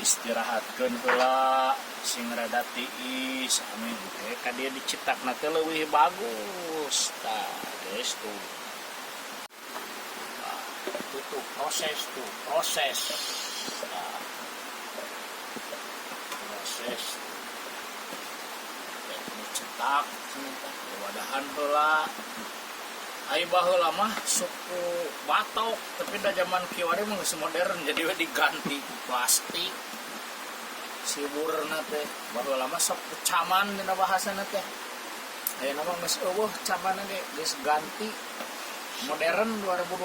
Istirahatkeun heula sing rada tiis amin teh ka dieu dicetakna teh leuwih bagus. Tah guys tuh. Nah, itu tuh proses tuh, proses. Nah, proses. Dicetak cenah teh wadahan heula. Ai baheula mah suku batok, tapi da zaman kiwari mah geus modern jadi we diganti ku plastik. Siburna teh baheula mah sok caman dina bahasana teh. Ayeuna mah geus eueuh camanna ge, geus ganti modern 2025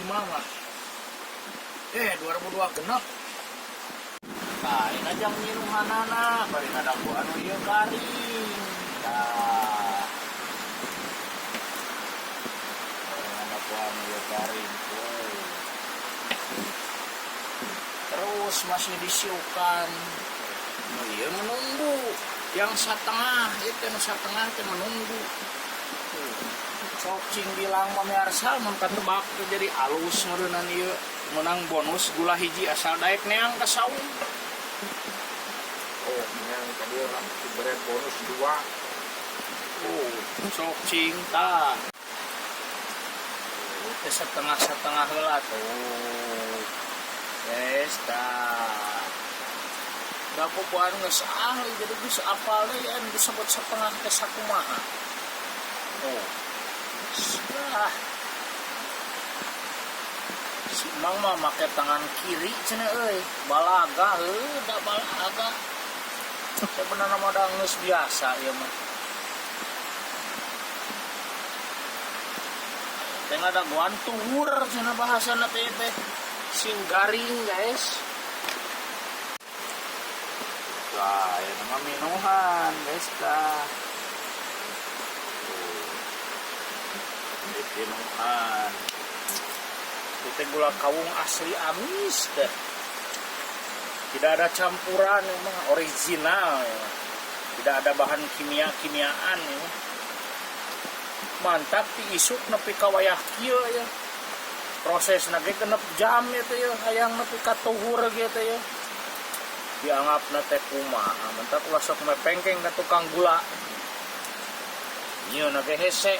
mah. 2002 genep. Nah, ini jang minumanana bari ngadaguan nu ieu garing. Tah. Bari ngadaguan nu ieu garing tuh. Terus masih disiukan. Nu ieu menunggu yang satengah itu nu satengah teh menunggu. Tuh. Sok cing bilang pamirsa mun katebak teh jadi alus meureunnan ieu menang bonus gula hiji asal daek neang ka saung. Oh, yang tadi orang diberi bonus 2. Oh, sok cing tah. Tuh, teh setengah-setengah heula tuh. Guys, tah. Da pupuan geus ahli jadi geus apal deui anu disebut setengah teh sakumaha. Oh. Ah. Si Mang mah make tangan kiri cenah euy, balaga heuh da balaga. Sebenarnya mah da geus biasa ieu mah. Teh ngadaguan tuhur cenah bahasana teh teh. Sing garing guys. Wah, ieu mah minuhan guys tah. Tuh. Minuhan. Itu teh gula kawung asli amis teh. Tidak ada campuran, emang original ya. Tidak ada bahan kimia-kimiaan ya. Mantap ti isuk nepi ka wayah kieu ya. Proses ge genep jam ya teh ya, hayang nepi ka tuhur ge teh ya. Dianggapna teh kumaha, mantap ulah sok mepengkeng ka tukang gula. Nyieunna ge hese.